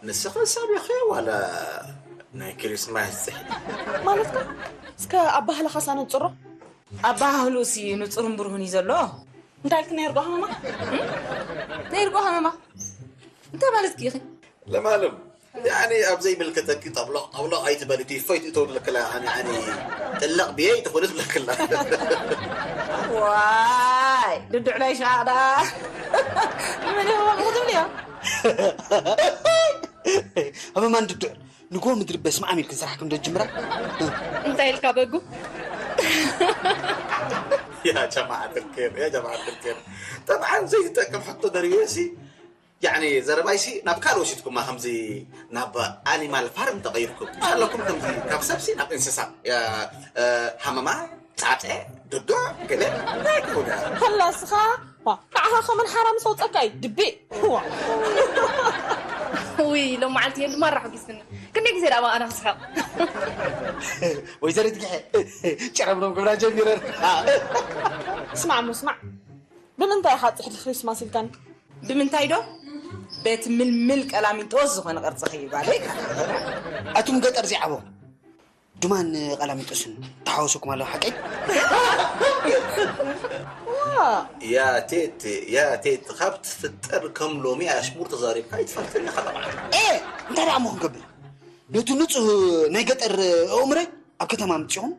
ንስኺ ሳቢኺ ዋላ ናይ ክሪስማስ ጽሕዲ? ማለትካ? እስከ ኣባህላኻስ ኣነጽሮ። ኣባህሉሲ ንጹርን ብሩህን እዩ ዘሎ። እንታይ ኢልክ ነይርጎ ሃመማ? ነይርጎ ሃመማ እንታይ ማለትኪ ኢኺ? ለማለም ያኒ ኣብ ዘይምልከተኪ ጠብሎቕ ጠብሎቕ ኣይትበሊ፣ ቲፎይ ትእተው ትብለክላ ያኒ ያኒ ጥልቕ ብየይ ትኾነ ትብለክላ። ዋይ ድድዕ ናይ ሻቕዳ ምን ይኸውን ክትብልዮ? ኣበማን ድድዕ ንጎ ምድሪ በስመ ኣብ ኢልክን ስራሕክን ዶ ጅምራ? እንታይ ኢልካ በጉ? يا جماعة الخير يا جماعة الخير. طبعا ዘይትጠቅም ሕቶ ደርብየሲ ያኒ ዘረባይሲ ናብ ካልእ ወሲድኩማ ከምዚ ናብ ኣኒማል ፋርም ተቐይርኩም ኣለኩም ከምዚ ካብ ሰብሲ ናብ እንስሳ ያ- እ፣ ሃመማ ጻጸ ድዶ ገለ እንታይ ክሁዳ ከላ እስኻ ዋ፣ ንዓኻ ከመን ሓራም ሰውፀካ እዩ ድቢ ዋ። ውይ ሎም መዓልቲ የሉ ማራ ሓጊዝክኒ። ክንደይ ግዜ ደኣ ኣነ ክስሕቕ። ወይዘሪት ግሐ ጨረብሮም ክብላ ጀሚረን። ስማዕ እሞ ስማዕ፣ ብምንታይ ኢኻ ፅሕዲ ክሪስማስ ኢልካኒ? ብምንታይ ዶ? በቲ ምልምል ቀላሚንጦስ ዝኾነ ቅርፂ ከይባለይ። ኣቱም ገጠር ዘይዓበኹም ድማን ቀላሚንጦስን ተሓወሰኩም ኣለዉ ሓቀይ? ያ ቴት ያ ቴት ካብ ትፍጠር ከም ሎሚ ኣሽሙር ተዛሪብካ ይትፈልጥኒ ከተባዕ ኤ እንታይ ደኣ እሞ ክንገብር ነቲ ንፁህ ናይ ገጠር ኣእምሮይ ኣብ ከተማ ምፅኹም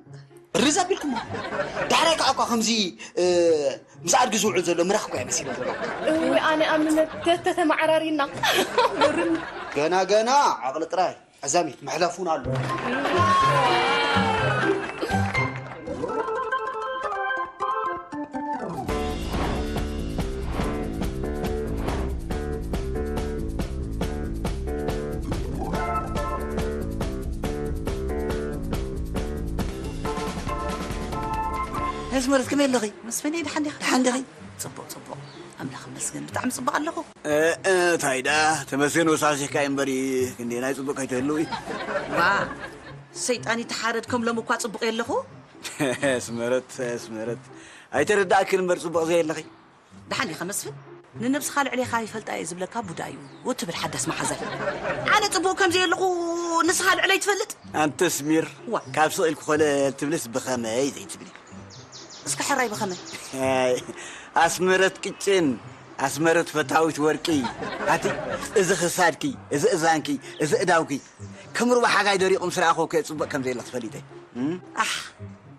ርዝ ኣቢልኩሞ ዳሕራይ ከዓ እኳ ከምዚ ምስ ኣድጊ ዝውዕል ዘሎ ምራኽ እኳ ይመስል ዘሎ እውይ ኣነ ኣምነት ተተማዓራሪና ገና ገና ዓቕሊ ጥራይ ኣዛሚት መሕለፉን ኣሎ ኣስመረት ከመይ ኣለኺ? መስፍነይ ደሓን ዲኻ? ደሓን ዲኺ? ጽቡቕ ጽቡቕ። ኣምላኽ ይመስገን ብጣዕሚ ጽቡቕ ኣለኹ። እንታይ ደኣ ተመስገን ወሳሲሕካ እዩ እምበሪ ክንደይ ናይ ጽቡቕ ከይትህልው እዩ። ዋ ሰይጣን ይተሓረድ ከም ሎም እኳ ጽቡቕ የለኹ። ኣስመረት ኣስመረት ኣይተረዳእክን እምበር ጽቡቕ ዘየለኺ። ደሓን ኢኻ መስፍን? ንነብስኻ ልዕሌኻ ይፈልጣ እየ ዝብለካ ቡዳ እዩ ትብል ሓዳስ መሓዛይ። ኣነ ጽቡቕ ከም ዘየለኹ ንስኻ ልዕለይ ትፈልጥ? ኣንተ ስሚር ካብ ስቕ ኢልኪ ኮለል ትብልስ ብኸመይ ዘይትብሊ? እስከ ሕራይ ብኸመይ? ኣስመረት ቅጭን ኣስመረት ፈታዊት ወርቂ ኣቲ እዚ ክሳድኪ እዚ እዛንኪ እዚ እዳውኪ ከም ሩባ ሓጋይ ደሪቑ ምስ ረኣኹ ከ ጽቡቕ ከም ዘየለ ትፈሊጠ። ኣሕ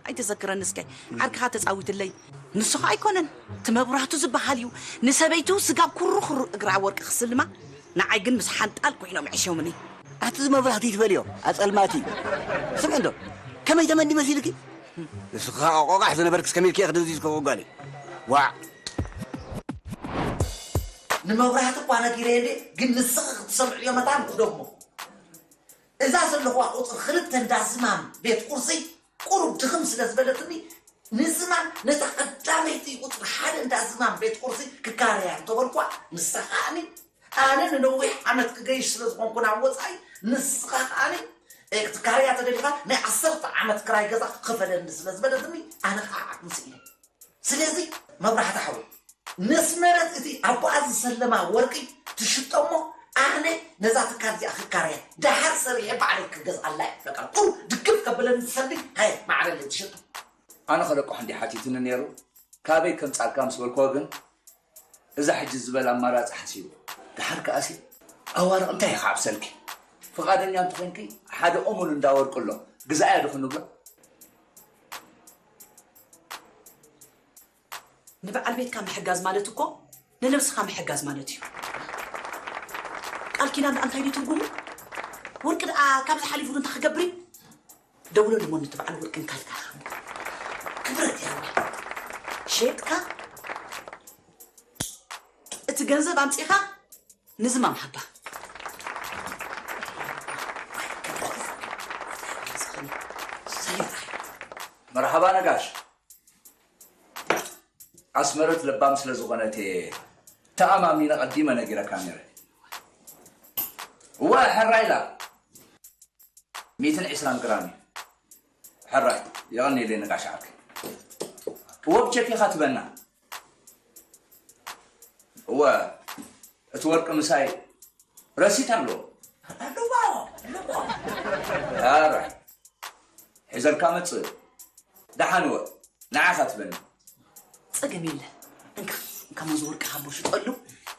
ኣይተዘክረኒ እስከ ዓርክኻ ተጻዊትለይ። ንሱ ኸኣ ኣይኮነን እቲ መብራህቱ ዝበሃል እዩ ንሰበይቱ ስጋብ ኩሩ ክሩ እግራ ወርቂ ክስልማ ንዓይ ግን ምስ ሓንጣል ኮይኖም ዕሽዮምኒ። ኣቲ እዚ መብራህቲ ይትበልዮ ኣጸልማቲ እዩ። ስምዒ እንዶ ከመይ ተመኒ መሲልኪ? ንስኻ ቆቃሕ ዝነበርክስ ከመይ ኢልኪ ክድንዚዝ ከጎጋሊ ዋዕ ንመብራህቲ እኳ ነጊረየ እንዴ ግን ንስኺ ክትሰምዕዮ መታን ክደግሞ እዛ ዘለኹዋ ቁፅሪ ክልተ እንዳ ዝማም ቤት ቁርሲ ቁሩብ ድኽም ስለ ዝበለትኒ ንዝማም ነታ ቀዳመይቲ ቁፅሪ ሓደ እንዳ ዝማም ቤት ቁርሲ ክካረያ እንተበልኳ ንሳ ከዓኒ ኣነ ንነዊሕ ዓመት ክገይሽ ስለ ዝኾንኩ ናብ ወፃኢ ንስኻ ከዓኒ ክትካረያ ተደሊኻ ናይ ዓሰርተ ዓመት ክራይ ገዛ ክኸፈለኒ ስለ ዝበለትኒ ኣነ ከዓ ዓቕሚ ስኢነ ስለዚ መብራህቲ ሓወይ ነስመረት እቲ ኣቦኣ ዝሰለማ ወርቂ ትሽጦ እሞ ኣነ ነዛ ትካል እዚኣ ክካረያ ደሓር ሰሪሐ ባዕለይ ክገዝኣላ እየ በቃ ቁሩብ ድግፍ ከብለኒ ዝሰሊ ሃየ ማዕረለይ ትሽጦ ኣነ ከለቅሖ እንዲ ሓቲቱኒ ነይሩ ካበይ ከምጻልካ ምስ በልክዎ ግን እዛ ሕጂ ዝበል ኣማራጺ ሓሲቡ ደሓር ከኣሲ ኣዋርቕ እንታይ ይኽዓብሰልኪ ፍቓደኛ እንተኾይንኪ ሓደ እሙን እንዳ ወርቂ ኣሎ ግዛእያ ዶ ክንብሎ ንበዓል ቤትካ ምሕጋዝ ማለት እኮ ንነብስኻ ምሕጋዝ ማለት እዩ። ቃል ኪዳን ደኣ እንታይ ድዩ ትርጉሙ? ወርቂ ደኣ ካብዚ ሓሊፉ እንታይ ክገብር እዩ? ደውለሉ እሞ ነቲ በዓል ወርቂ እንካልካ ክብረት ይሃብና። ሸይጥካ እቲ ገንዘብ ኣምጺኻ ንዝማም ሃባ። መርሓባ ነጋሽ። ኣስመረት ለባም ስለ ዝኾነት እየ ተኣማሚነ ቀዲመ ነጊረካ ነይረ። እወ ሕራይ ኢላ። ሚእትን ዕስራን ግራም እዩ። ሕራይ የቐንየለይ ነጋሽ ዓርከይ። እወ ብቸክ ኢኻ ትበና። እወ እቲ ወርቂ ምሳይ ረሲት ኣሎ። ኣለዋ፣ ኣለዋ። ኣረ፣ ሒዘልካ መጽእ። ደሓን ወ፣ ንዓኻ ትበኒ። ጸገም የለ። እንካ፣ እንካ፣ መዚ ወርቂ ሃቦ ሽጠሉ።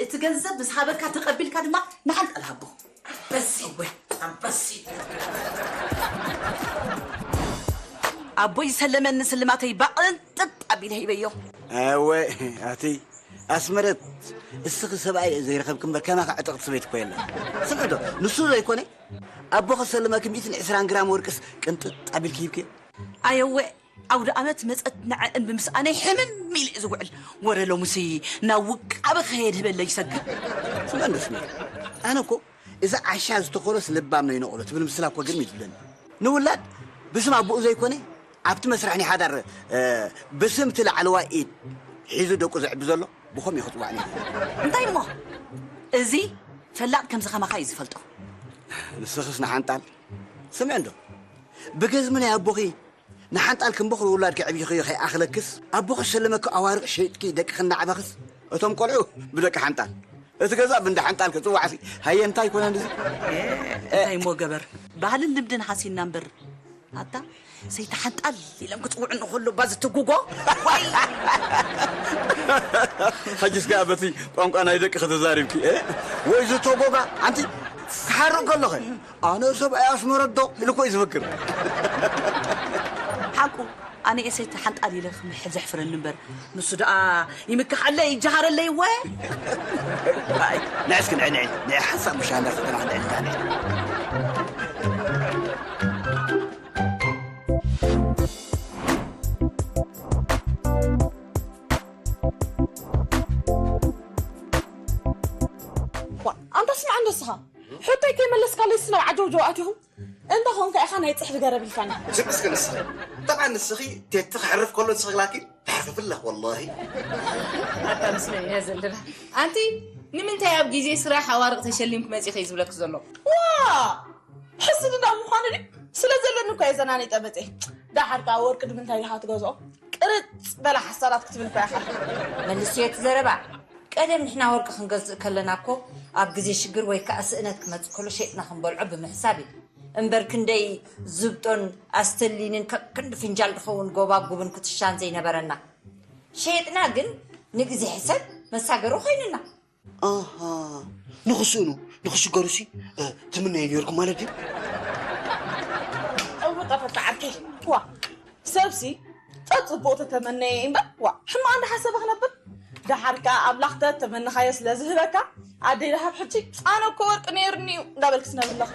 እቲ ገንዘብ ምስ ሃበካ ተቐቢልካ ድማ ንሓንጣል ሃቦ። ኣንበሲ፣ ኣንበሲ። ኣቦይ ዝሰለመኒ ስልማተይ ባቕንጥጥ ኣቢለ ሂበዮ። ኣወ፣ ኣቲ ኣስመረት፣ እስኺ ሰብኣይ ዘይረኸብኪ እምበር ከማኻ ዕጥቕቲ ሰበይቲ እኮ የለን። ስምዒ ዶ፣ ንሱ ዘይኮነ፣ ኣቦኺ ዝሰለመኪ ሚእትን ዕስራን ግራም ወርቅስ ቅንጥጥ ኣቢልኪ ሂብኪ? ኣየወ፣ ኣውደ ኣመት መጸት ንዐእን ብምስኣነይ ሕምም ኢለ እየ ዝውዕል። ወረ ሎምሲ ናብ ውቃበ ክኸየድ ህበለ ይሰግር። ስምዒ ዶ፣ ስምዒ። ኣነ እኮ እዛ ዓሻ ዝተኾሎስ ልባም ነው ይነቕሎ ትብል ምስላ እኮ ግርም እዩ ዝብለኒ። ንውላድ ብስም ኣቦኡ ዘይኮነ፣ ኣብቲ መስርሕ ናይ ሓዳር፣ እ፣ ብስም እቲ ላዕለዋይ ኢድ ሒዙ ደቁ ዘዕቢ ዘሎ ብኸምኡ እዩ ክጽዋዕ ነይሩ። እንታይ እሞ? እዚ ፈላጥ ከምዚ ከማኻ እዩ ዝፈልጦ። ንስኽስ ንሓንጣል ስምዒ እንዶ። ብገዝሚ ናይ ኣቦኺ ንሓንጣል ከም በኹሪ ውላድ ከዕብይኽዮ ከይኣኽለክስ፣ ኣቦኺ ዝሸለመኪ ኣዋርቕ ሸይጥኪ ደቅኺ እናዕበኽስ፣ እቶም ቆልዑ ብደቂ ሓንጣል፣ እቲ ገዛ ብእንዳ ሓንጣል ክጽዋዕሲ፣ ሃየ እንታይ ይኮነን እዚ? እንታይ እሞ ገበር? ባህልን ልምድን ሃሲና እምበር። ኣታ፣ ሰይቲ ሓንጣል ኢሎም ክጽውዑ እንከሎ፣ እባ ዝተጉጎ። ወይ! ሕጅስ ከኣ በቲ ቋንቋ ናይ ደቂ ከተዛሪብኪ፣ እ? ወይ ዝተጎጋ፣ ኣንቲ ክሓርቕ ከለኸ፣ ኣነ ሰብኣይ ኣስመረዶ ኢሉ እኮ እዩ ዝፍክር። ሓቁ፣ ኣነ እየ ሰይቲ ሓንጣል ኢለ ክምሕል ዘሕፍረኒ እምበር፣ ንሱ ደኣ ይምክሓለይ፣ ይጀሃረለይ፣ እወ። ኣይ፣ ንዒ እስኪ፣ ንዒ፣ ንዒ፣ ንዒ፣ ሓንሳብ ምሻ እንዳሰተና ክንዒ፣ ንዒ። ዋ፣ ኣንታ ስምዓ እንዶ እስኻ፣ ሕቶይ ከይመለስካለይ ስለ ዓጀውጀው ኣቲኹም። እንተ ኾንካ ኢኻ ናይ ጽሕፊ ገረብ ኢልካኒ። ስቅ እስከ ንስኺ። ጠብዓ ንስኺ ቴቲ ክሕርፍ ከሎ ንስኺ ግላኪ ተሕርፍፍለኽ ወላሂ። ኣታ ምስለይ እያ ዘለና። ኣንቲ ንምንታይ ኣብ ግዜ ስራሕ ኣዋርቕ ተሸሊምኪ መጺኺ እዩ ዝብለኪ ዘሎ? ዋ! ሕስድና ምዃኑ ድዩ? ስለ ዘለኒ እኮ እየ ዘናኒጠ መጽየ። ደሓር ከኣ ወርቂ ንምንታይ ኢኻ ትገዝኦ? ቅርጽ በላ ሓሳዳት ክትብል እኮ ኢኻ። መልስዮ እቲ ዘረባ። ቀደም ንሕና ወርቂ ክንገዝእ ከለና እኮ ኣብ ግዜ ሽግር ወይ ከኣ ስእነት ክመጽእ ከሎ ሸይጥና ክንበልዖ ብምሕሳብ እዩ። እምበር ክንደይ ዝብጦን ኣስተሊንን ከም ክንዲ ፍንጃል ዝኸውን ጎባጉብን ኩትሻን ዘይነበረና። ሸይጥና ግን ንግዜ ሕሰብ መሳገሪ ኮይኑና። ኣሃ፣ ንኽስእኑ፣ ንኽሽገሩሲ፣ እ፣ ትምነዩ ነይርኩም ማለት ድዩ? እው፣ ጠፈጣ ዓርከይ። ዋ፣ ሰብሲ፣ ጸጽቡቕ ተተመነየ እምበር፣ ዋ፣ ሕማቕ እንዳሓሰበ ክነብር። ደሓር ከኣ ኣምላኽ ተተመነኻዮ ስለ ዝህበካ፣ ኣደይ ደሃብ ሕጂ፣ ኣነ እኮ ወርቂ ነይሩኒ እዩ እንዳበልክስ ነብለኽ።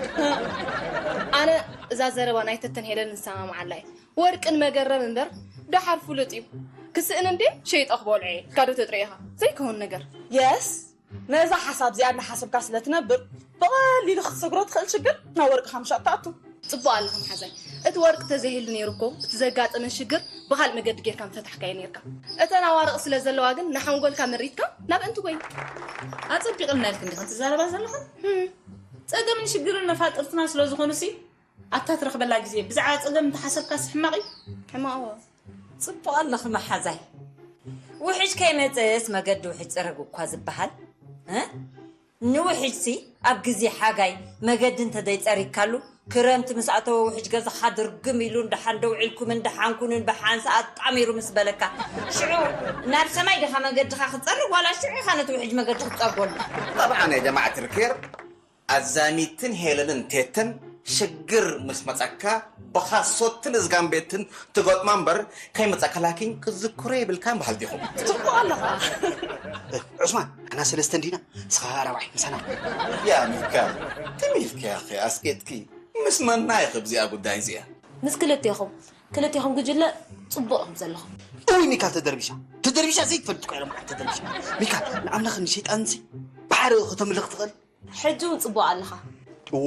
ኣነ እዛ ዘረባ ናይ ተተን ሄለን ንሰማምዓላ እየ። ወርቅን መገረም እምበር፣ ደሓር ፍሉጥ እዩ። ክስእን እንዴ፣ ሸይጠ ክበልዖ እየ። ካዶ ተጥርዮ ኢኻ። ዘይከውን ነገር። የስ፣ ነዛ ሓሳብ እዚኣ እናሓሰብካ ስለ ትነብር፣ ብቐሊሉ ክትሰግሮ ትኽእል ሽግር ናብ ወርቅኻ ምሻጥ ትኣቱ። ጽቡቕ ኣለኺ መሓዛይ። እቲ ወርቂ ተዘይህሉ ነይሩ እኮ፣ እቲ ዘጋጠመ ሽግር ብኻልእ መገዲ ጌርካ ምፈታሕካዮ ነይርካ። እተን ኣዋርቕ ስለ ዘለዋ ግን፣ ንሓንጎልካ መሪትካ ናብእን ትጎይ። ኣጸቢቕልና ኢልክን ዲኽን ትዛረባ ዘለኽን? ህም። ጸገምን ሽግርን መፋጥርትና ስለ ዝኾኑሲ፣ ኣብታ ትረኽበላ ግዜ ብዛዕባ ጸገም እንተሓሰብካስ ሕማቕ እዩ። ሕማቕ እዎ። ጽቡቕ ኣለኺ መሓዛይ። ውሕጅ ከይመጸስ መገዲ ውሕጅ ጽረግ እኳ ዝበሃል፣ እ? ንውሕጅሲ ኣብ ግዜ ሓጋይ መገዲ እንተዘይጸሪግካሉ፣ ክረምቲ ምስ ኣተወ ውሕጅ ገዛኻ ድርግም ኢሉ፣ "እንድሓን ዶ ውዒልኩምን ድሓን ኩኑን ብሓንሳእ ኣጣሚሩ" ምስ በለካ፣ ሽዑ ናብ ሰማይ ዲኻ መገድኻ ክትጸርግ፣ ዋላ ሽዑ ኢኻ ነቲ ውሕጅ መገዲ ክትጸርገሉ? ጠብዓን ያ ጀማዓት ልኬር፣ ኣዛሚትን ሄለንን ቴተን ሽግር ምስ መጸካ ብኻሶትን እዝጋምቤትን ትገጥማ እምበር፣ ከይመጸካ ላኪን ክዝክሮ የብልካን በሃልቲ ኢኹም። ጽቡቕ ኣለኻ። ዑስማን፣ ንሕና ሰለስተ እንዲና፣ ንስኻ ራብዓይ ምሳና። ያ ሚካ፣ ትም ኢልኪ ያኺ ኣስቄጥኪ። ምስ መና ኢኺ ብዚኣ ጉዳይ እዚኣ? ምስ ክልቴኹም። ክልቴኹም ጉጅለ ጽቡቕ ኢኹም ዘለኹም። እውይ ሚካ ተደርቢሻ። ተደርቢሻ ዘይትፈልጥ እኮ ኢሎም ተደርቢሻ። ሚካ፣ ንኣምላኽን ንሸይጣንሲ ብሓደ ከተምልኽ ትኽእል? ሕጂ እውን ጽቡቕ ኣለኻ። እዎ፣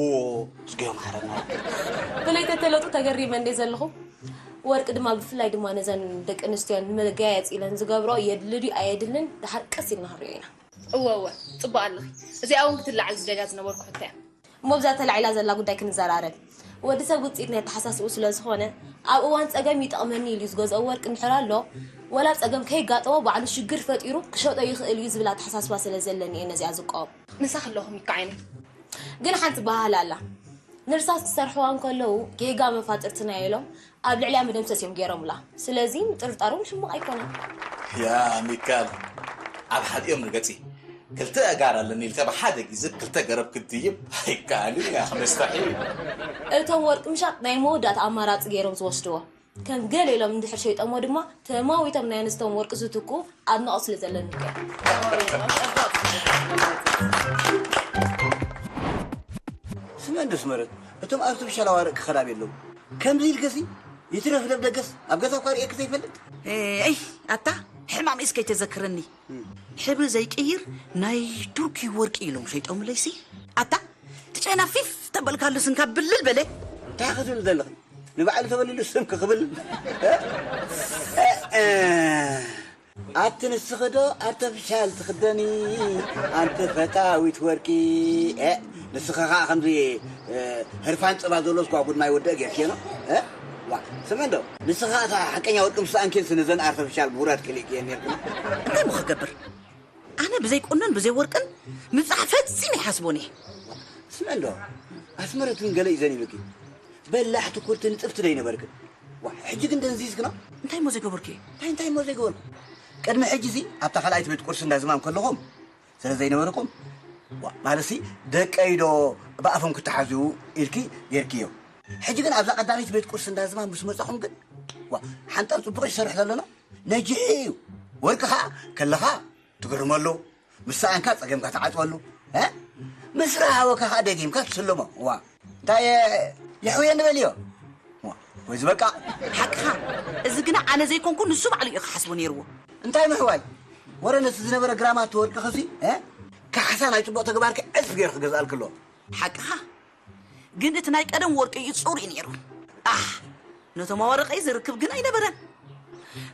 ዝገዮ ማሕረና። ብለይ ተተለጡ ተገሪመ እንዴ ዘለኹ። ወርቂ ድማ ብፍላይ ድማ ነዘን ደቂ ኣንስትዮ ንመጋየጺ ኢለን ዝገብሮ የድሊ ድዩ ኣየድልን ድሓር ቀስ ኢልና ክንሪኦ ኢና። እወ፣ እወ፣ ጽቡቕ ኣለኺ። እዚኣ እውን ክትለዓል ዝደልያ ዝነበርኩ ሕቶ እያ። እሞ ብዛ ተላዒላ ዘላ ጉዳይ ክንዘራረብ። ወዲ ሰብ ውጽኢት ናይ ኣተሓሳስብኡ ስለ ዝኾነ፣ ኣብ እዋን ጸገም ይጠቕመኒ ኢሉ ዝገዝኦ ወርቂ እንድሕር ኣሎ፣ ወላ ጸገም ከይጋጠሞ ባዕሉ ሽግር ፈጢሩ ክሸጦ ይኽእል እዩ ዝብል ኣተሓሳስባ ስለ ዘለኒ እየ ነዚኣ ዝቃወም። ምሳኺ ኣለኹ ሚካ ዓይነይ። ግን ሓንቲ ባህል ኣላ። ንርሳስ ክሰርሕዋ እንከለዉ ጌጋ መፋጥርትና ኢሎም ኣብ ልዕሊያ መደምሰስ እዮም ገይሮምላ። ስለዚ ምጥርጣሮም ሕማቕ ኣይኮነን። ያ ሚካል፣ ኣብ ሓዲኦም ርገጺ። ክልተ ኣእጋር ኣለኒ ኢልካ ብሓደ ግዜ ክልተ ገረብ ክትድይብ ኣይከኣልን እያ፣ መስተሒል። እቶም ወርቂ ምሻጥ ናይ መወዳእታ ኣማራጺ ገይሮም ዝወስድዎ። ከም ገለ ኢሎም እንድሕር ሸይጦሞ ድማ ተማዊቶም ናይ ኣንስቶም ወርቂ ዝትኩ ኣድናቖት ስለ ዘለኒ እኮ። ስመ እንዶ ስመረት፣ እቶም ኣርቲፊሻል ኣዋርቕ ክኸዳ ቤለዉ ከምዚ ኢልከሲ ይትረፍ ደብ ደገስ ኣብ ገዛ እኳ ርእየኪ ዘይፈልጥ። እይ ኣታ ሕማም እስከ ይተዘክረኒ። ሕብሪ ዘይቅይር ናይ ቱርኪ ወርቂ ኢሎም ሸይጦምለይሲ። ኣታ ትጨና ፊፍ ተበልካሉ ስንካ ብልል በለ። እንታይ ክትብል ዘለኺ? ንባዕሉ ተበሊሉ ስም ክኽብል። ኣቲ ንስኺ ዶ ኣርተፊሻል ትኽደኒ ኣንቲ ፈታዊት ወርቂ? እ፣ ንስኺ ኸዓ ከምዚ፣ እ፣ ህርፋን ጸባ ዘሎስ ጓጉድ ማይ ወደእ ጌርክዮ ነው? እ? ዋ፣ ስምዕ እንዶ፣ ንስኻ እታ ሓቀኛ ወርቂ ምስ ሰኣንኪ ንዘን ኣርተፊሻል ምውራድ ክልእክየን ኔርኩ። እንታይ እሞ ክገብር? ኣነ ብዘይ ቁኖን ብዘይ ወርቅን ምብጻሕ ፈጺመ ይሓስቦን እየ። ስምዕ እንዶ፣ ኣስመረት እውን ገለ እዩ ዘኒብኪ። በላሕ ትኩርቲ ንጥፍቲ ዶ ይነበርክን? ዋ፣ ሕጂ ግን ደንዚዝክና። እንታይ እሞ ዘይገበርኩ እየ? እንታይ እንታይ እሞ ዘይገበርኩ? ቅድሚ ሕጂ እዚ ኣብታ ካልኣይቲ ቤት ቁርሲ እንዳ ዝማም ከለኹም ስለ ዘይነበርኩም፣ ዋ፣ ማለትሲ ደቀይ ዶ ብኣፎም ክተሓዙ ኢልኪ ጌርክዮ። ሕጂ ግን ኣብዛ ቀዳመይቲ ቤት ቁርሲ እንዳ ዝማም ምስ መጻኹም ግን፣ ዋ፣ ሓንጣብ ጽቡቕ ይሰርሕ ዘሎና ነጅሒ እዩ። ወርቂ ኸኣ ከለኻ ትግርመሉ፣ ምስ ሰኣንካ ጸገምካ ትዓጽወሉ፣ እ? ምስ ረሃወካ ኸኣ ደጊምካ ትስልሞ። ዋ፣ እንታይ የሕውየኒ በልዮ። ዋ፣ ወይ ዝበቃ። ሓቅኻ። እዚ ግና ኣነ ዘይኮንኩ ንሱ ባዕሉ እዩ ክሓስቦ ነይርዎ። እንታይ ምሕዋይ? ወረ ነቲ ዝነበረ ግራማት ወርቂ ኸሲ፣ እ? ካሕሳ ናይ ጽቡቕ ተግባርኪ ዕጽፍ ገይሩ ክገዝኣልኪ ኣለዎ። ሓቅኻ። ግን እቲ ናይ ቀደም ወርቂ እዩ ጽሩይ ነይሩ። ኣሕ፣ ነቶም ኣዋርቐይ ዝርክብ ግን ኣይነበረን።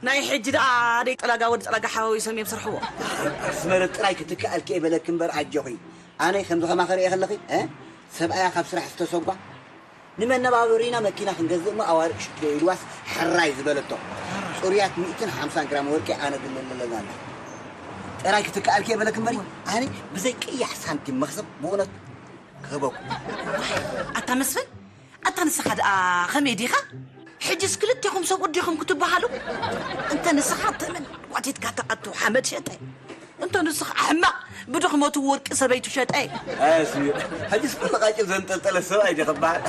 ናይ ሕጂ ደኣ ደይ ጠላጋ ወዲ ጠላጋ ሓዋዊሶም እዮም ስርሕዎ። ኣስመረት ጥራይ ክትከኣልኪ እየ በለኪ እምበር ኣጆኺ። ኣነ ከምዚ ከማኸ ርእየ ከለኺ፣ እ? ሰብኣያ ካብ ስራሕ ዝተሰጓ ንመነባበሪና መኪና ክንገዝእ እሞ ኣዋርቕ ሽዶ ኢልዋስ ሕራይ ዝበለቶ ጽሩያት ሚእትን ሓምሳን ግራም ወርቂ ኣነ ግን ኣለና። ጥራይ ክትከኣልኪ እየ በለኪ እምበሪ ኣነ ብዘይ ቅያሕ ሳንቲም መኽሰብ ብእውነት ክህበኩም። ኣታ መስፍን፣ ኣታ ንስኻ ደኣ ኸመይ ዲኻ? ሕጅስ ክልቴኹም ሰብኡት ዲኹም ክትበሃሉ? እንተ ንስኻ ተመን ዋቲትካ ተኣቱ ሓመድ ሸጠ። እንተ ንስኻ ሕማቕ ብድኽመቱ ወርቂ ሰበይቱ ሸጠ። ኣስሚር፣ ሕጅስ ኩሉ ቃጭል ዘንጠልጠለ ሰብኣይ ዲኺ በሃል።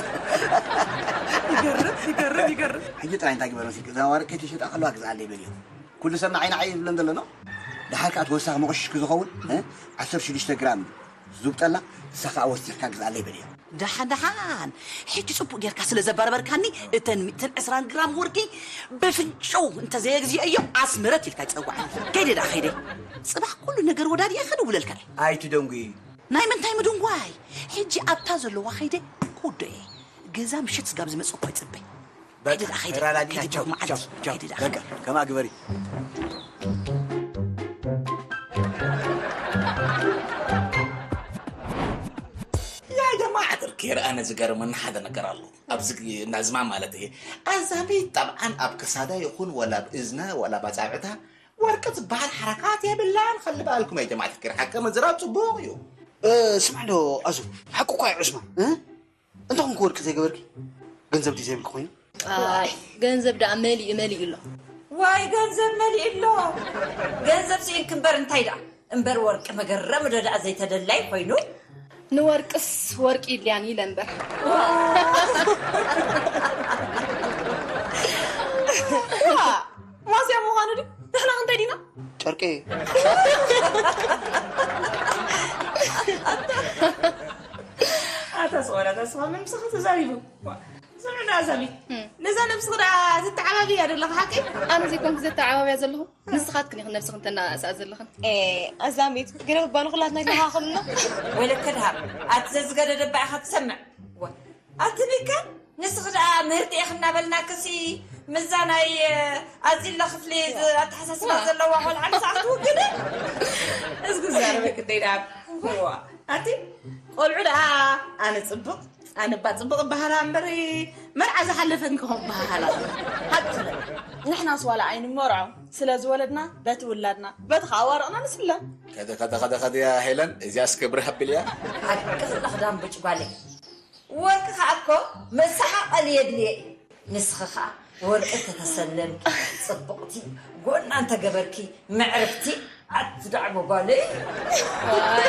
ይገርም፣ ይገርም፣ ይገርም። ሕጂ ጥራይ እንታይ ግበር መሲልኪ? እዛ ወረቀት ይሸጣ ከለዋ ግዝኣለይ በልዮ። ኩሉ ሰብ ንዓይ ንዓይ እዩ ዝብለን ዘሎ ነው። ደሓር ከኣ እቲ ወሳኺ መቑሽሽ ክዝኸውን፣ እ? ዓሰርተ ሽዱሽተ ግራም እዩ። ዙብጠላ፣ ንሳ ከኣ ወሲኽካ ግዝኣለይ በልዮ። ደሓን ደሓን፣ ሕጂ ጽቡቕ ጌርካ ስለ ዘባረበርካኒ፣ እተን ሚእትን ዕስራን ግራም ወርቂ በፍንጭው እንተዘየግዚአዮ ኣስመረት ኢልካ ይጸውዓኒ። ከይደ ደኣ ከይደ። ጽባሕ ኩሉ ነገር ወዳዲአ ክድውለልካ እየ። ኣይትደንጉ። ናይ ምንታይ ምድንጓይ? ሕጂ ኣብታ ዘለዋ ከይደ ክውዶ እየ። ገዛ ምሸት ስጋብ ዝመጽእ እኮ ይጽበ። በቃ ተራዳዲና። ቻው ቻው ቻው። በቃ ከማ ግበሪ። ያ ጀማዓ፣ ኬር ኣነ ዝገርመኒ ሓደ ነገር ኣሎ። ኣብዚ ናዝማ ማለት እየ። ኣዛሚ ጠብዓን ኣብ ክሳዳ ይኹን ወላ ኣብ እዝና ወላ ኣብ ኣጻብዕታ ወርቂ ዝበሃል ሓረካት የብላን። ከልባልኩም እየ ጀማዓ፣ ኬር ሓቂ ምዝራብ ጽቡቕ እዩ። ስምዕ ዶ ኣዙ፣ ሓቂ እኳ እዩ ዑስማን። እንተኾንኩ ወርቂ ዘይገበርኪ ገንዘብ ድዩ ዘይብልኪ ኮይኑ? ኣይ ገንዘብ ደኣ መሊኡ መሊኡ ኣሎ። ዋይ ገንዘብ መሊኡ ኣሎ። ገንዘብ ስኢንኪ እምበር እንታይ ደኣ እምበር ወርቂ መገረሚ ዶ ደኣ ዘይተደላይ ኮይኑ? ንወርቅስ ወርቂ ይድልያኒ ኢለ እምበር። ዋ ማስያ ምዃኑ ድዩ? ንሕና ክንታይ ዲና? ጨርቂ ኣታ ስቆላ ኣታ ስቆላ ምምስኻ ተዛሪቡ። ዝምዕና ኣዛሚት ነዛ ነብስኺ ደኣ ትተዓባብያ ዘለኺ ሓቂ? ኣነ ዘይኮንኩ ዘተዓባብያ ዘለኹ ንስኻትክን ኢኽን ነብስኽን ተነኣእስኣ ዘለኽን። ኣዛሚት ግረ ባኑ ኩላትና ይተኻኸሉና። ወይለከ ድሃብ ኣቲ ዘዝገደደ እባ ኢኻ ትሰምዕ። ኣቲ ሚካል ንስኺ ደኣ ምህርቲ ኢኺ እናበልናክሲ ምዛ ናይ ኣዚላ ክፍሊ ኣተሓሳስባ ዘለዋ ቆልዓ ንስኣ ክትውግኒ። እዝጊ ዛረበ ክደይ ደኣ ኣቲ ቆልዑ ደኣ ኣነ ጽቡቕ ኣነ እባ ጽቡቕ እበሃላ እምበር መርዓ ዝሓለፈን ክኾን በሃላ። ሓቂ ትብል። ንሕናስ ዋላ ኣይንመርዖ ስለ ዝወለድና በቲ ውላድና በቲ ከዓ ኣዋርቕና ንስለ። ከደ ከደ ከደ ከደ ያ ሄለን፣ እዚያስ ክብሪ ሃብል እያ። ሓቂ ክላ ክዳን ብጭ ጓለይ። ወርቂ ከዓ እኮ መሰሓቐሊ የድልየ እዩ። ንስኺ ከዓ ወርቂ እንተተሰለምኪ፣ ጽብቕቲ፣ ጎና እንተገበርኪ፣ ምዕርግቲ፣ ኣቲ ዳዕሞ ጓለይ። ዋይ።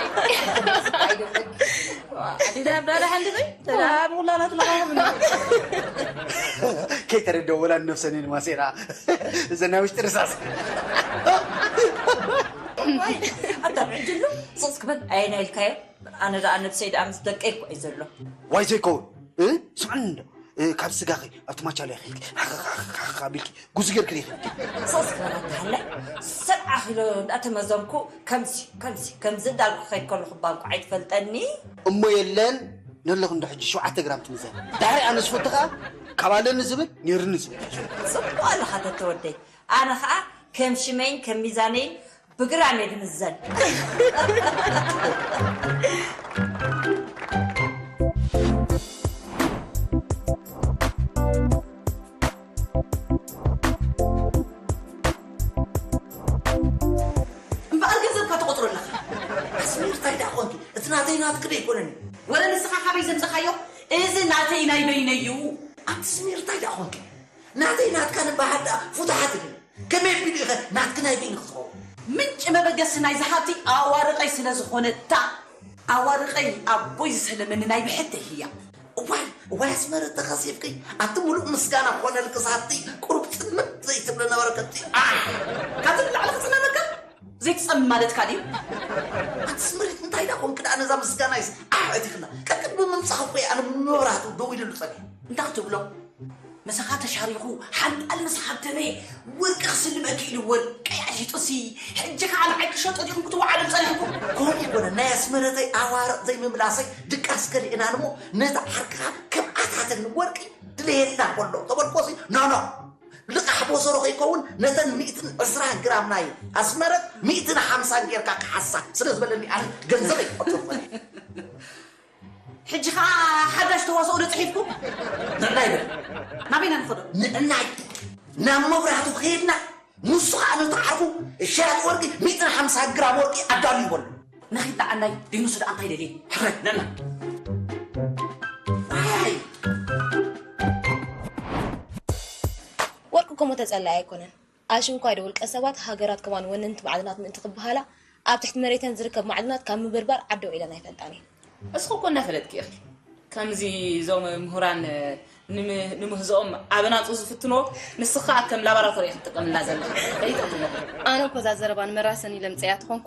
ኣቲ ዳብ ዳዳ ሓንቲ ዘይ? ተዳብ ውላላት ለቓ ምን? ከይተረድኦ ወላ ነፍሰን ማሴራ። እዘን ናይ ውሽጢ ርሳስ። ዋይ፣ ኣታ ብዕጅሉ፣ ሱስ ክበል፣ ኣየናይ ኢልካዮ? ኣነ ደኣ ነብሰይ ደኣ ምስ ደቀይ እኮ እዩ ዘሎ። ዋይ ዘይከውን፣ እ? ስምዕኒ እንዶ፣ እ፣ ካብ ስጋኺ ኣብቲ ማቻለያ ኺድኪ፣ ሓኻኻኻኻ ቢልኪ፣ ጉዚ ጌርክን ኢኺ። ሶስ ክበላ እንተሃለ፣ ሰብዓ ኪሎ እንዳተመዘንኩ፣ ከምዚ፣ ከምዚ፣ ከምዚ እንዳልኩ ክኸይድ ከለኹ እባ እንኳዕ ኣይትፈልጠኒ። እሞ የለን፣ ነለኹ እንዶ ሕጂ ሸውዓተ ግራም ትምዘን። ዳሕሪ ኣነ ዝፈቱ ኸኣ፣ ካብ ኣለኒ ዝብል፣ ኔርኒ ዝብል። ጽቡቕ ኣለኻ ተተወደይ። ኣነ ኸኣ ከም ሽመይን ከም ሚዛነይን ብግራም እየ ዝምዘን። እምበኣር ገንዘብካ ትቖጽሮ ኣለኻ። ኣስሚር እንታይ ደኣ ኾንኪ? እቲ ናተይ ናትኪ ዶ ኣይኮነን እዩ? ወረ ንስኻ ካበይ ዘምጸኻዮ? እዚ ናተይ ናይ በይነይ እዩ። ኣቲ ስሚር እንታይ ደኣ ኾንኪ? ናተይ ናትካ ንበሃል ደኣ ፍቱሓት ኢኺ። ከመይ ኣቢሉ ኢኸ ናትኪ ናይ በይንኺ ዝኸውን? ምንጪ መበገሲ ናይዚ ሃብቲ ኣዋርቐይ ስለ ዝኾነታ፣ ኣዋርቐይ ኣቦይ ዝሰለመኒ ናይ ብሕተይ እያ። እዋይ፣ እዋይ ኣስመረ ተኸሲፍኪ። ኣቲ ሙሉእ ምስጋና ክኾነልኪ ሳቲ ቁሩብ ጽልምት ዘይትብሊ ነበረ ከቲ። ኣሕ! ካብዚ ንላዕሊ ክጽለመካ? ዘይትጸልም ማለትካ ድዩ? ኣቲ ስምሪት እንታይ ደኣ ኮንኪ ደኣ ነዛ ምስጋናይስ ኣሕ! ኣእቲኽላ። ቀቅድሚ ምምጻእኺ እኮ እየ ኣነ መብራህቱ ደው ኢሉሉ ጸኒሑ። እንታይ ክትብሎ? ምሳኻ ተሻሪኹ ሓንጣል ምስ ሃብተመ ወርቂ ክስልመኪ ኢሉ ወርቀይ ኣሽጡሲ፣ ሕጂ ከኣ ንዓይ ክሸጦ ዲኹም ክትወዓሉ ጸኒሕኩም? ከምኡ ኣይኮነን፣ ናይ ኣስመረተይ ኣዋርቕ ዘይምምላሰይ ድቃስ ከሊእናን እሞ ነቲ ዓርክኻ ከም ኣታተኒ ወርቂ ድለየልና ከሎ ተበልኮሲ፣ ኖ፣ ኖ፣ ልቓሕ ቦሰሮ ከይከውን ነተን ሚእትን ዕስራን ግራም ናይ ኣስመረት ሚእትን ሓምሳን ጌርካ ክሓሳ ስለ ዝበለኒ ኣነ ገንዘበይ ክቆጽር ፈሊጠ። ሕጂ ኸኣ ሓዳሽ ተዋስኦ ዶ ጽሒፍኩም? ንዕናይ በል። ናበይና ንኸዶ? ንዕናይ። ናብ መብራህቱ ከይድና፣ ንሱ ኸኣ ነቲ ዓርኩ ሸያጢ ወርቂ ሚእትን ሓምሳን ግራም ወርቂ ኣዳልዩ በሎ። ንኺድ ደኣ ኣናይ፣ ደይንሱ ደኣ እንታይ ደልየ? ሕራይ፣ ንዕና። ኣይ። ወርቂ እኮ እሞ ተጸላኢ ኣይኮነን። ኣሽንኳይ ዶ ውልቀ ሰባት፣ ሃገራት ከማን ወነንቲ ማዕድናት ምእንቲ ክበሃላ፣ ኣብ ትሕቲ መሬተን ዝርከብ ማዕድናት ካብ ምብርባር ዓዲ ውዒለን ኣይፈልጣን እየን። እስኺ እኮ እናፈለጥኪ ኢኺ። ከምዚ እዞም ምሁራን ንም-፣ ንምህዞኦም ኣብ ኣናጹ ዝፍትንዎ፣ ንስኺ ከኣ ከም ላቦራቶሪ ኢኺ ትጥቀምላ ዘለኺ። ከይጠቕሞ። ኣነ እኮ እዛ ዘረባ ንመራሰኒ ኢለ ምጸያ ተኾንኩ፣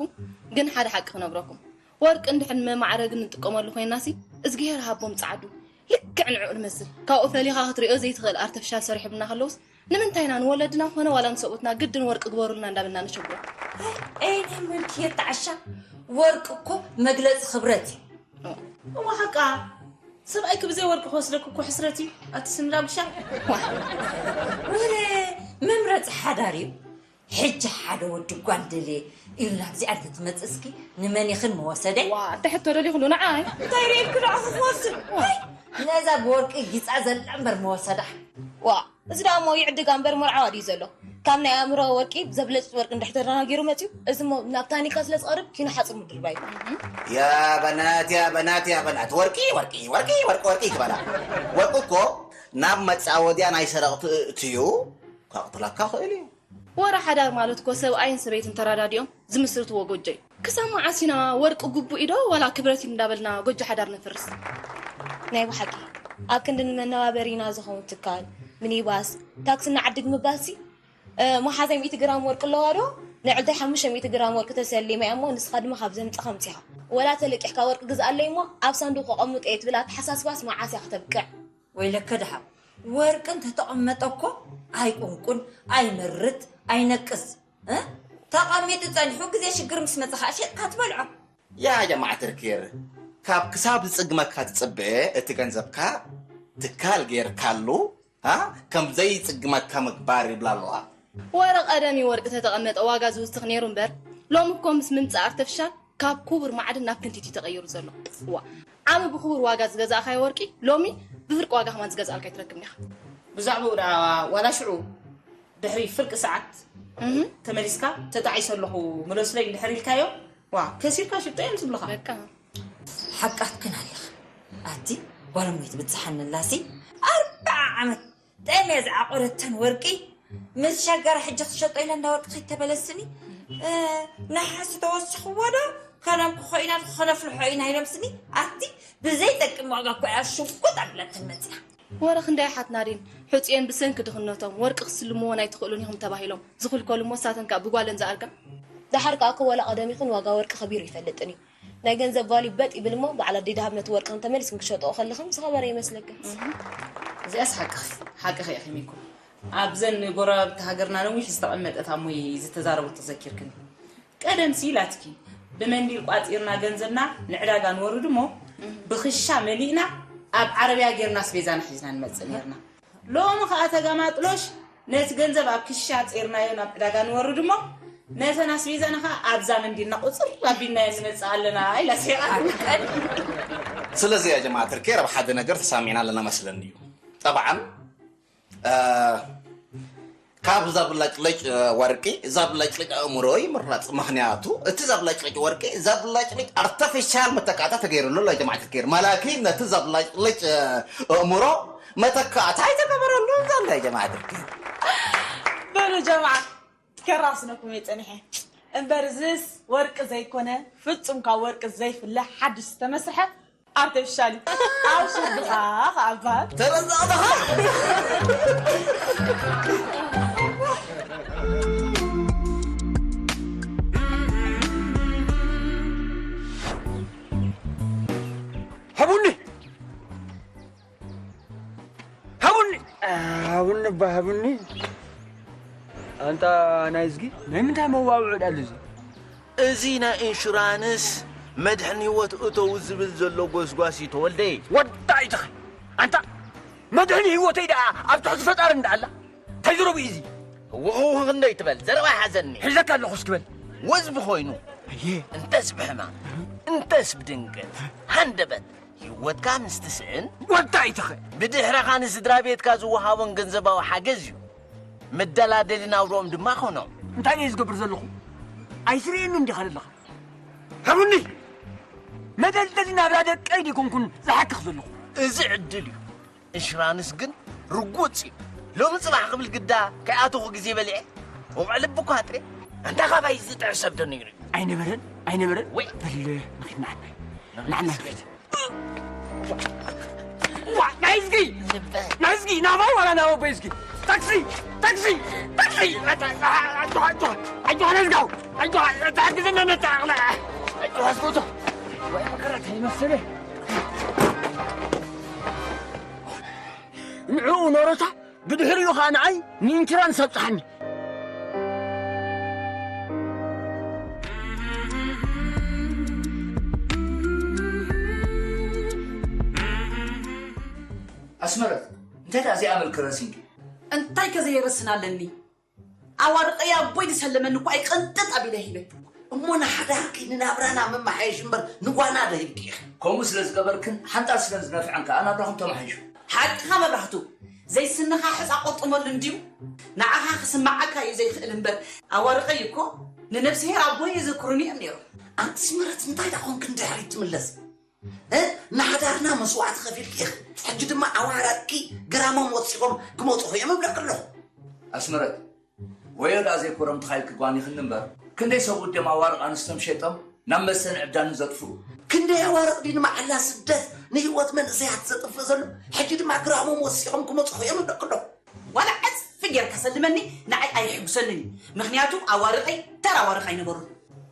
ግን ሓደ ሓቂ ክነግረኩም። ወርቂ እንድሕር ንመማዕረጊ ንጥቀመሉ ኮይናሲ፣ እዝግሄር ሃቦም ጸዓዱ። ልክዕ ንዕኡ ንመስል። ካብኡ ፈሊኻ ክትሪኦ ዘይትኽእል ኣርተፊሻል ሰሪሖምልና ከለውስ፣ ንምንታይ ኢና ንወለድና ኮነ ዋላ ንሰብኡትና ግድን ወርቂ ግበሩልና እንዳበልና ነሸግሮም? ኣይ፣ ዓይኒ ምልኪ የተዓሻ። ወርቂ እኮ መግለጺ ክብረት እዩ። እዋ ሓቃ፣ ሰብኣይኪ ብዘይ ወርቂ ክወስደኪ እኮ ሕስረት እዩ። ኣቲ ስንዳጉሻ። ወረ መምረጺ ሓዳር እዩ። ሕጂ ሓደ ወዲ ጓል ደልየ ኢሉ ናብዚኣ እንተትመጽእ እስኪ ንመን ኢኽን ምወሰደ? ዋ፣ እቲ ሕቶ ደሊኹሉ ንዓይ። እንታይ ርኢልኪ ንዓኺ ክወስድ? ነዛ ብወርቂ ጊጻ ዘላ እምበር ምወሰዳ። ዋ፣ እዚ ደኣ እሞ ይዕድጋ እምበር መርዓዋ ድዩ ዘሎ? ካብ ናይ ኣእምሮ ወርቂ ዘብለጭ ወርቂ እንድሕር ተደናጊሩ መጺኡ፣ እዚ እሞ ናብ ታኒካ ስለ ዝቐርብ ኪኖ ሓጽር ምድርባይ እዩ። ያ በናት፣ ያ በናት፣ ያ በናት፣ ወርቂ፣ ወርቂ፣ ወርቂ፣ ወርቂ፣ ወርቂ ክበላ። ወርቂ እኮ ናብ መጻወድያ ናይ ሰረቕቲ እእትዩ ከቕትለካ ክእል እዩ። ወረ ሓዳር ማለት እኮ ሰብኣይን ሰበይትን ተራዳዲኦም ዝምስርትዎ ጎጆ እዩ። ክሳብ መዓስ ኢና ወርቂ ግቡእ ኢዶ ዋላ ክብረት እዩ እንዳበልና ጎጆ ሓዳር ነፍርስ? ናይ ብሓቂ ኣብ ክንዲ ንመነባበሪና ዝኸውን ትካል፣ ሚኒባስ፣ ታክሲ እናዓድግ ምባልሲ፣ እ፣ መሓዛይ ሚእቲ ግራም ወርቂ ኣለዋ ዶ? ንዕልተይ ሓሙሽተ ሚእቲ ግራም ወርቂ ተሰሊመ እያ እሞ ንስኻ ድማ ካብ ዘምጻኻ ኣምጺኻ። ወላ ተለቂሕካ ወርቂ ግዝኣለይ እሞ ኣብ ሳንዱቕ ከቐምጦ እየ ትብል ኣተሓሳስባስ መዓስ እያ ክተብቅዕ? ወይለከ ደሓው፣ ወርቂ እንተተቐመጠ እኮ ኣይቁንቁን፣ ኣይመርት፣ ኣይነቅዝ። እ? ተቐሚጡ ጸኒሑ ግዜ ሽግር ምስ መጸ ኸኣ ሸጥካ ትበልዖ። ያ ጀማዓት ርኬር፣ ካብ ክሳብ ዝጽግመካ ትጽበ፣ እቲ ገንዘብካ ትካል ጌርካሉ፣ አ? ከም ዘይጽግመካ ምግባር ይብላ ኣለዋ። ወረ ቀደም እዩ ወርቂ ተተቐመጠ ዋጋ ዝውስኽ ነይሩ እምበር፣ ሎሚ እኮ ምስ ምምጻእ ኣርተፊሻል ካብ ክቡር ማዕድን ናብ ክንቲት እዩ ተቐይሩ ዘሎ። ዋ፣ ዓሚ ብክቡር ዋጋ ዝገዛእካዮ ወርቂ ሎሚ ብፍርቂ ዋጋ ከማን ዝገዝኣልካ ኣይትረክብን ኢኻ። ብዛዕባኡ ደኣ ዋላ ሽዑ ድሕሪ ፍርቂ ሰዓት ተመሊስካ ተጣዒሰ ኣለኹ ምለሱለይ እንድሕር ኢልካዮ፣ ዋ፣ ከሲርካ ሽጦ እዮም ዝብልኻ። በቃ። ሓቃትክን ኣለኻ። ኣቲ ጓል እሞ ትብጽሓኒ ኣላሲ፣ ኣርብዓ ዓመት ጠምየ ዝዓቆረተን ወርቂ ምስ ሸገረ ሕጂ ክሸጦ ኢለ እንዳ ወርቂ ከይተበለስኒ፣ እ፣ ነሓስ ተወሲኽዎ ዶ ከነምክኾ ኢና ከነፍልሖ ኢና ኢሎምስኒ፣ ኣቲ ብዘይጠቅም ዋጋ እኮ እያ ሽጉጥ ኣቢላተን መጺኣ። ወረ ክንደይ ኣሓትና ዲን ሕጹየን ብሰንኪ ድኽነቶም ወርቂ ክስልምወን ኣይትኽእሉን ኢኹም ተባሂሎም ዝኽልከሉ እሞ ንሳተን ከኣ ብጓለን ዝኣርጋ። ደሓር ከኣ እኮ ዋላ ቀደም ይኹን ዋጋ ወርቂ ከቢሩ ይፈልጥን እዩ። ናይ ገንዘብ ቫልዩ በጥ ይብል እሞ በዓል ኣደይ ደሃብ ነቲ ወርቅኽን ተመሊስክን ክሸጥኦ ከለኽን ዝኸበረ ይመስለክን። እዚኣስ ሓቅኺ፣ ሓቅኺ ኢኺ ሚኩ። ኣብዘን ጎረባብቲ ሃገርና ነዊሕ ዝተቐመጠት ኣሞይ ዝተዛረበቶ ዘኪርክን። ቀደምሲ ኢላትኪ፣ ብመንዲል ቋጺርና ገንዘብና ንዕዳጋ ንወርድ እሞ ብኽሻ መሊእና ኣብ ዓረብያ ጌርና ኣስቤዛና ሒዝና ንመጽእ ኔርና። ሎሚ ኸኣ ተጋማጥሎሽ ነቲ ገንዘብ ኣብ ክሻ ጼርናዮ ናብ ዕዳጋ ንወርድ እሞ ነተን ኣስቤዛና ኸኣ ኣብዛ መንዲልና ቁጽር ኣቢልናዮ ንመጽእ ኣለና ኢላ ሲቓ። ስለዚ ያ ጀማዓ ትርኬር ኣብ ሓደ ነገር ተሳሚዕና ኣለና መስለኒ እዩ። ጠብዓን እ፣ ካብዛ ብላጭለጭ፣ እ፣ ወርቂ እዛ ብላጭለጭ ኣእምሮ ይምረጽ። ምኽንያቱ እቲ እዛ ብላጭለጭ ወርቂ እዛ ብላጭለጭ ኣርተፊሻል መተካእታ ተገይሩሉ ኣሎ። ጀማዓ ትርኬር መላኪ ነቲ እዛ ብላጭለጭ፣ እ፣ ኣእምሮ መተካእታ ኣይተገበረሉ ዘሎ። ጀማዓ ትርኬር በሉ ጀማዓ። ከራስነኩም እየ ጸኒሐ። እምበር እዝስ ወርቂ ዘይኮነ፣ ፍጹም ካብ ወርቂ ዘይፍለ ሓድሽ ዝተመስርሐ ኣርቲፊሻል እዩ። ኣብ ሽርድኻ ከኣ እበሃል። ተረዛቕተኻ። ሃቡኒ! ሃቡኒ! ሃቡኒ እባ ሃቡኒ! ኣንታ ናይዝጊ፣ ናይ ምንታይ መዋውዒ ደኣ ኣሎ እዚ? እዚ ናይ ኢንሹራንስ መድሕን ህይወት እተው ዝብል ዘሎ ጎስጓስ እዩ ተወልደ። ወዳ ኣይትኸ-፣ ኣንታ መድሕን ህይወተይ ደኣ ኣብ ትሕቲ ፈጣሪ እንዳ ኣላ እንታይ ዝረቡ እዩ እዚ? ውኽውኽ ክንደይ ትበል? ዘረባ ይሓዘኒ። ሒዘካ ኣለኹ እስኪ በል። ወዝቢ ኮይኑ፣ ኣየ። እንተስ ብሕማም፣ እንተስ ብድንገት፣ ሃንደበት፣ ህይወትካ ምስ ትስእን። ወዳ ኣይትኸ-፣ ብድሕረኻ ንስድራ ቤትካ ዝወሃቦም ገንዘባዊ ሓገዝ እዩ። መደላደሊ ናብርኦም ድማ ኮኖም። እንታይ እየ ዝገብር ዘለኹ? ኣይትርእየንን ዲኻ ዘለኻ? ሃቡኒ! መደልደሊ ናብራ ደቀይ ዲኮንኩን ዝሓክኽ ዘለኹ? እዚ ዕድል እዩ። ኢንሹራንስ ግን ርጉጽ እዩ። ሎሚ ጽባሕ ክብል ግዳ ከይኣተኹ ግዜ በሊዐ። ወቕዕ ልቢ እኳ ኣጥርየ። ኣንታ ካባይ ዝጥዕስ ሰብ ዶ ነይሩ? ኣይነበረን፣ ኣይነበረን። ወይ። በል፣ ንኺድ ንዓና። ንዓና ንኺድ። ዋ፣ ናይዝጊ! ናይዝጊ፣ ናባይ ዋላ ናብ ኣቦይ ዝጊ? ታክሲ! ታክሲ! ታክሲ! ኣጆኻ፣ ኣጆኻ፣ ኣጆኻ፣ ኣጆኻ፣ ናይዝጋው! ኣጆኻ፣ ተሓግዘና ነታ ኣቕላ! ኣጆኻ፣ ኣጆኻ። ወይ መከራ ከይመስል። ንዕኡ ኖረታ፣ ብድሕሪኡ ኸኣ ንዓይ ንኢንሹራንስ ኣብጽሓኒ። ኣስመረት፣ እንታይ ደኣ እዚኣ መልክ ረሲንኪ? እንታይ ከ ዘየረስን ኣለኒ? ኣዋርቀይ ኣቦይ ዝሰለመኒ እኮ ኣይቅንጥጥ ኣቢለ ሂበ። እሞ ንሓዳርኪ ንናብራና መመሓየሺ እምበር ንጓና ዶ ሂብኪ ኢኺ? ከምኡ ስለ ዝገበርክን ሓንጣል ስለ ዝነፍዐን ከኣ ናብራኹም ተመሓይሹ። ሓቅኻ መብራህቱ፣ ዘይስንኻ ሕጻ ቆርጥመሉ እንድዩ። ንዓኻ ክስምዓካ እዩ ዘይክእል እምበር፣ ኣዋርቀይ እኮ ንነብስሄር ኣቦይ የዘክሩኒ እዮም ነይሮም። ኣንቲ ኣስመረት እንታይ ደኣ ኮንክን ድሕሪት ትምለስ? እ? ንሓዳርና መስዋዕቲ ከፊልኪ ኢኺ። ሕጂ ድማ ኣዋርቅኪ ግራሞም ወሲኾም ክመጹ እዮም እብለኪ ኣለኹ። ኣስመረት፣ ወዮ ደኣ ዘይኮረምትኻ ኢልኪ ጓኒኽኒ እምበር፣ ክንደይ ሰብኡት ድዮም ኣዋርቕ ኣንስቶም ሸይጦም ናብ መስተን ዕብዳንን ዘጥፍኡ? ክንደይ ኣዋርቕ ድዩ ንመዓላ ስደት ንህይወት መንእሰያት ዘጥፍእ ዘሎ? ሕጂ ድማ ግራሞም ወሲኾም ክመጹ እዮም እብለኪ ኣለኹ። ዋላ ዕጽፊ ጌርካ ሰልመኒ፣ ንዓይ ኣየሕጉሰንን እዩ። ምኽንያቱ ኣዋርቐይ ተራ ኣዋርቕ ኣይነበሩን።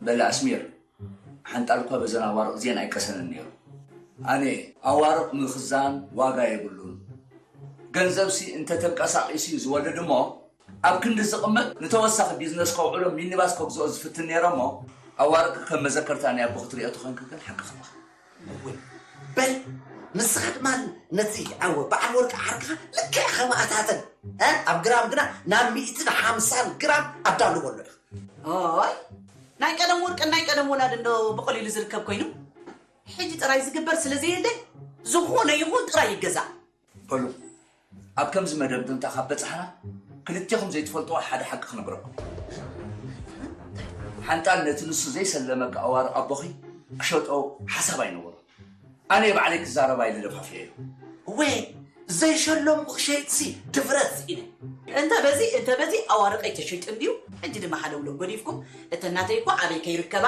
በሊ ኣስሚር፣ ሓንጣል እኳ በዘን ኣዋርቕ እዚኤን ኣይቀሰንን ነይሩ። ኣነ ኣዋርቕ ምኽዛን ዋጋ የብሉን። ገንዘብሲ እንተተንቀሳቒሱ እዩ ዝወልድ እሞ፣ ኣብ ክንዲ ዝቕመጥ ንተወሳኺ ቢዝነስ ከውዕሎ ሚኒባስ ከግዝኦ ዝፍትን ነይረ እሞ፣ ኣዋርቕ ከም መዘከርታ ናይ ኣቦኺ ትሪኦ ተኾይንኪ ግን ሓቅኺ ኢኺ። እወ፣ በል ንስኻ ድማ ነቲ ዓወ በዓል ወርቂ ዓርክኻ ልክዕ ከም ኣታተን፣ እ፣ ኣብ ግራም ግና ናብ ሚእትን ሓምሳን ግራም ኣዳልዎ ኣሎ ኢኻ። ኦይ፣ ናይ ቀደም ወርቅን ናይ ቀደም ወላድን ዶ ብቐሊሉ ዝርከብ ኮይኑ? ሕጂ ጥራይ ዝግበር ስለ ዘየለ፣ ዝኾነ ይኹን ጥራይ ይገዛእ። በሉ፣ ኣብ ከምዚ መደምደምታ ካብ በጻሕና፣ ክልቴኹም ዘይትፈልጥዎ ሓደ ሓቂ ክነግረኩም። ሓንጣል ነቲ ንሱ ዘይሰለመ ኣዋርቕ ኣቦኺ ክሸጦ ሓሳብ ኣይነበሮ። ኣነ ባዕለይ ክዛረባ ኢለ ደፋፊዐዮ። እወ፣ ዘይሸለምኩ ክሸይጥሲ ድፍረት ስኢነ። እንተ በዚ እንተ በዚ ኣዋርቐይ ተሸይጡ እንድዩ። ሕጂ ድማ ሓደ ውሎ ጎዲፍኩም፣ እተን ናተይ እኮ ኣበይ ከይርከባ?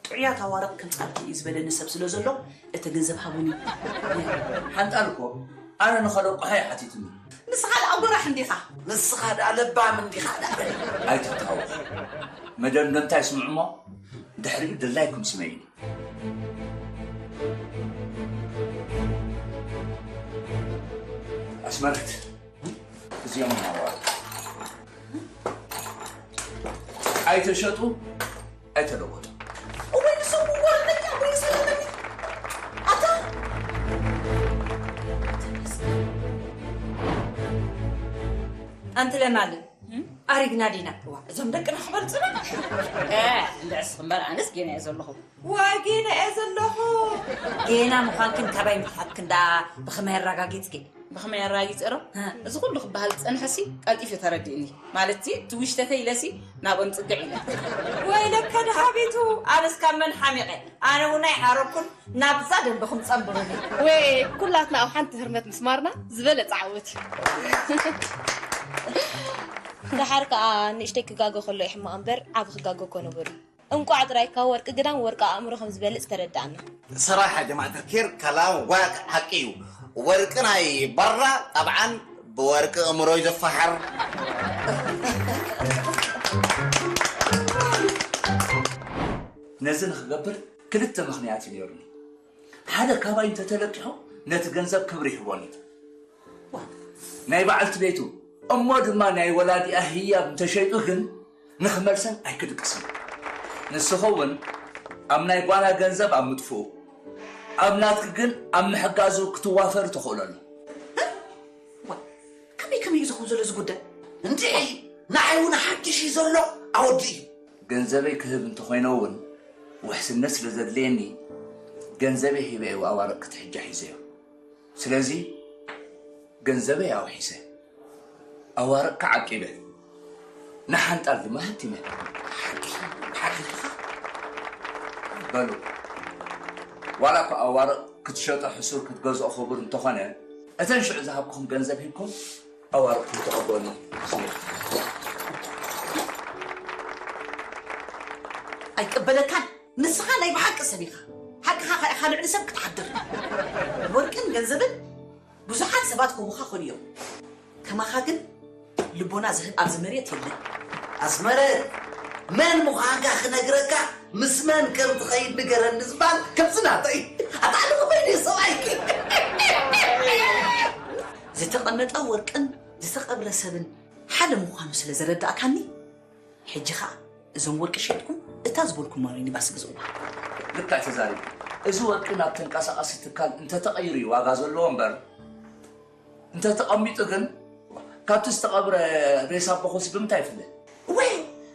ጥዑያት ኣዋርቕ ከምጻልኪ እዩ ዝበለኒ ሰብ ስለ ዘሎ፣ እቲ ገንዘብ ሃቡኒ። ሓንጣል እኮ ኣነ ንኸለቁሖ እያ ሓቲትኒ። ንስኻ ደኣ ጎራሕ እንዲኻ። ንስኻ ደኣ ለባም እንዲኻ ደኣ። ኣይትተሃወኽ። መደምደምታ ይስምዑ እሞ ድሕሪኡ ድላይኩም ስመይኒ። ኣስመረት፣ እዚኦም ኣዋርቕ ኣይተሸጡ ኣይተለወጡ። እወይ ንሶም ወረደኛ ወይ ሰለመኒ። ኣታ ኣንቲ ለማለ ኣሪግና ዲና። እዋ እዞም ደቅና ክበልጹና። እንድዕስ እምበር ኣነስ ጌና እየ ዘለኹ። ዋይ ጌና እየ ዘለኹ። ጌና ምዃንክን ካባይ ምትሓትክን ደኣ ብኸመይ ኣረጋጊጽኪ? ብኸመይ ኣረጋጊጸ ዶ? እ። እዚ ኩሉ ክበሃል ዝጸንሐሲ ቀልጢፉ ተረዲእኒ። ማለትሲ፣ እቲ ውሽተተይ ኢለሲ ናብኦም ጽግዕ ኢለ። ወይለከ ደሃቢቱ፣ ኣነስ ካብ መን ሓሚቐ? ኣነ እውን ኣይሓረኩን፣ ናብዛ ደንበኹም ጸንብሩኒ። ወይ ኩላትና ኣብ ሓንቲ ህርመት ምስማርና ዝበለጸ ዓወት እዩ። ደሓር ከኣ ንእሽተይ ክጋገ ከሎ ይሕማቕ እምበር ዓቢ ክጋገ እኮ ነበር እዩ። እንቋዕ ጥራይ ካብ ወርቂ ግዳም ወርቂ ኣእምሮ ከም ዝበልጽ ተረዳእና። صراحة يا جماعة الخير، كلام واقع حقيقي. ወርቂ ናይ ባራ ጠብዓን ብወርቂ እምሮ እዩ ዝፈሓር። ነዚ ንኽገብር ክልተ ምኽንያት እዩ ነይሩኒ። ሓደ ካባይ እንተተለቂሑ ነቲ ገንዘብ ክብሪ ይህቦኒ። ናይ በዓልቲ ቤቱ እሞ ድማ ናይ ወላዲኣ ህያብ እንተሸይጡ ግን ንኽመልሰን ኣይክድቅስን። ንስኺ እውን ኣብ ናይ ጓና ገንዘብ ኣብ ምጥፍኡ፣ ኣብ ናትኪ ግን ኣብ ምሕጋዙ ክትዋፈሪ ትኽእሉ ኣሎ። ዋ፣ ከመይ ከመይ እዩ ዝኸውን ዘሎ እዚ ጉዳይ? እንድዒ፣ ንዓይ እውን ሓድሽ እዩ ዘሎ፣ ኣወዲ እዩ። ገንዘበይ ክህብ እንተኾይነ እውን ውሕስነት ስለ ዘድልየኒ ገንዘበይ ሂበ እዩ ኣዋርቕ ክትሕጃ ሒዘዮ። ስለዚ ገንዘበይ ኣውሒሰ፣ ኣዋርቕ ከዓቂበ፣ ንሓንጣል ድማ ሃቲመ። ሓቂ፣ ሓቂ ዲኻ? በሉ፣ ዋላ እኳ ኣዋርቕ ክትሸጦ ሕሱር ክትገዝኦ ክቡር እንተኾነ፣ እተን ሽዑ ዝሃብኩኹም ገንዘብ ሂብኩም ኣዋርቕ ክትቕበሉ ስሚዕኩም። ኣይቅበለካን። ንስኻ ናይ ብሓቂ ሰብ ኢኻ። ሓቅኻ ኸኣ ኢኻ ልዕሊ ሰብ ክትሓድር። ወርቅን ገንዘብን ብዙሓት ሰባት ክህቡኻ ይኽእሉ እዮም። ከማኻ ግን ልቦና ዝህብ ኣብዚ መሬት የለን። ኣስመረት፣ መን ምዃንካ ክነግረካ፣ ምስ መን ከም ትኸይድ ንገረኒ ዝባል ከምዚ ናተይ። ኣታ ኣነ ኸመይ ድየ ሰብኣይኪ? ዝተቐመጠ ወርቅን ዝተቐብረ ሰብን ሓደ ምዃኑ ስለ ዘረዳእካኒ፣ ሕጂ ኸኣ እዞም ወርቂ ሸይጥኩም እታ ዝበልኩማ ሚኒባስ ግዝኡዋ። ልክዕ ተዛሪብኪ። እዚ ወርቂ ናብ ተንቀሳቓሲ ትካል እንተተቐይሩ እዩ ዋጋ ዘለዎ እምበር፣ እንተተቐሚጡ ግን ካብቲ ዝተቐብረ ሬሳ ኣቦኹምሲ ብምንታይ ይፍለ? ወይ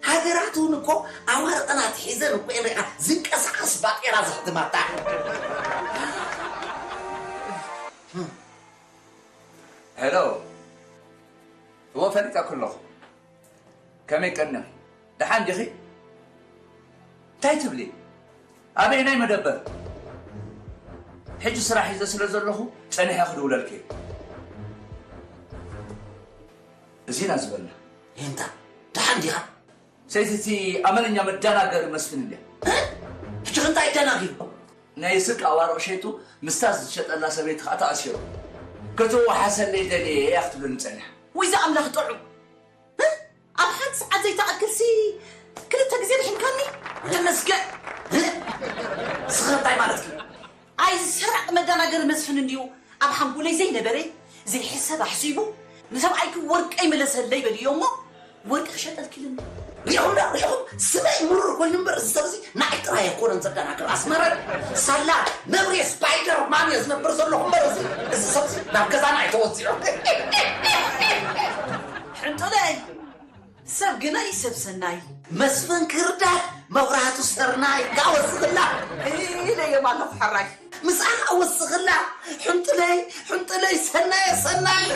ሃገራት እውን እኮ ኣዋርቕና ኣትሒዘን እኮ እየን ሪኣ ዝንቀሳቐስ ባጤራ ዘሕትማታ። ሄሎ። እወ፣ ፈሊጠኪ ኣለኹ። ከመይ ቀኒኺ? ደሓን ዲኺ? እንታይ ትብሊ? ኣበየናይ መደበር? ሕጂ ስራሕ ሒዘ ስለ ዘለኹ ጸኒሐ ክድውለልኪ እየ። እዚ ኢና ዝበልና። ይንታ፣ ደሓን ዲኻ? ሰይቲ፣ እቲ ኣመለኛ መደናገሪ መስፍን እንድያ። እ? ሕጂ እንታይ ደናጊሩ? ናይ ስርቂ ኣዋርቕ ሸይጡ ምስታ ዝሸጠላ ሰበይቲ ከኣ ተኣሲሩ። ክትወሓሰለይ ደልየ እያ ክትብለኒ ጸኒሓ። ወይ ዝኣምላኽ ጥዑም! እ? ኣብ ሓንቲ ሰዓት ዘይትኣክልሲ ክልተ ግዜ ድሒንካኒ? ተመስገን! እ? ንስኺ እንታይ ማለትኪ? ኣይ ሰራቂ መደናገሪ መስፍን እንድዩ ኣብ ሓንጎለይ ዘይነበረ ዘይሕሰብ ኣሕሲቡ ንሰብኣይኪ ወርቀይ መለሰለይ በልዮ እሞ ወርቂ ክሸጠልኪ ኢሉኒ። ሪኢኹም ዶ ሪኢኹም? ስመይ ምሩር ኮይኑ እምበር እዚ ሰብ እዚ ንዓይ ጥራይ ኣይኮነን ዘደናግር። ኣስመረ ሳላ ነብሪ ስፓይደር ማን እየ ዝነብር ዘለኹ እምበር እዚ እዚ ሰብ እዚ ናብ ገዛና ኣይተወዚዑ። ሕንጥለይ ሰብ ግናይ ሰብ ሰናይ። መስፍን ክርዳድ መብራህቱ ሰርናይ ጋወስኽላ። ኢለዮም ኣለኹ ሕራይ። ምስኣ ወስኽላ። ሕንጥለይ፣ ሕንጥለይ፣ ሰናየ፣ ሰናየ።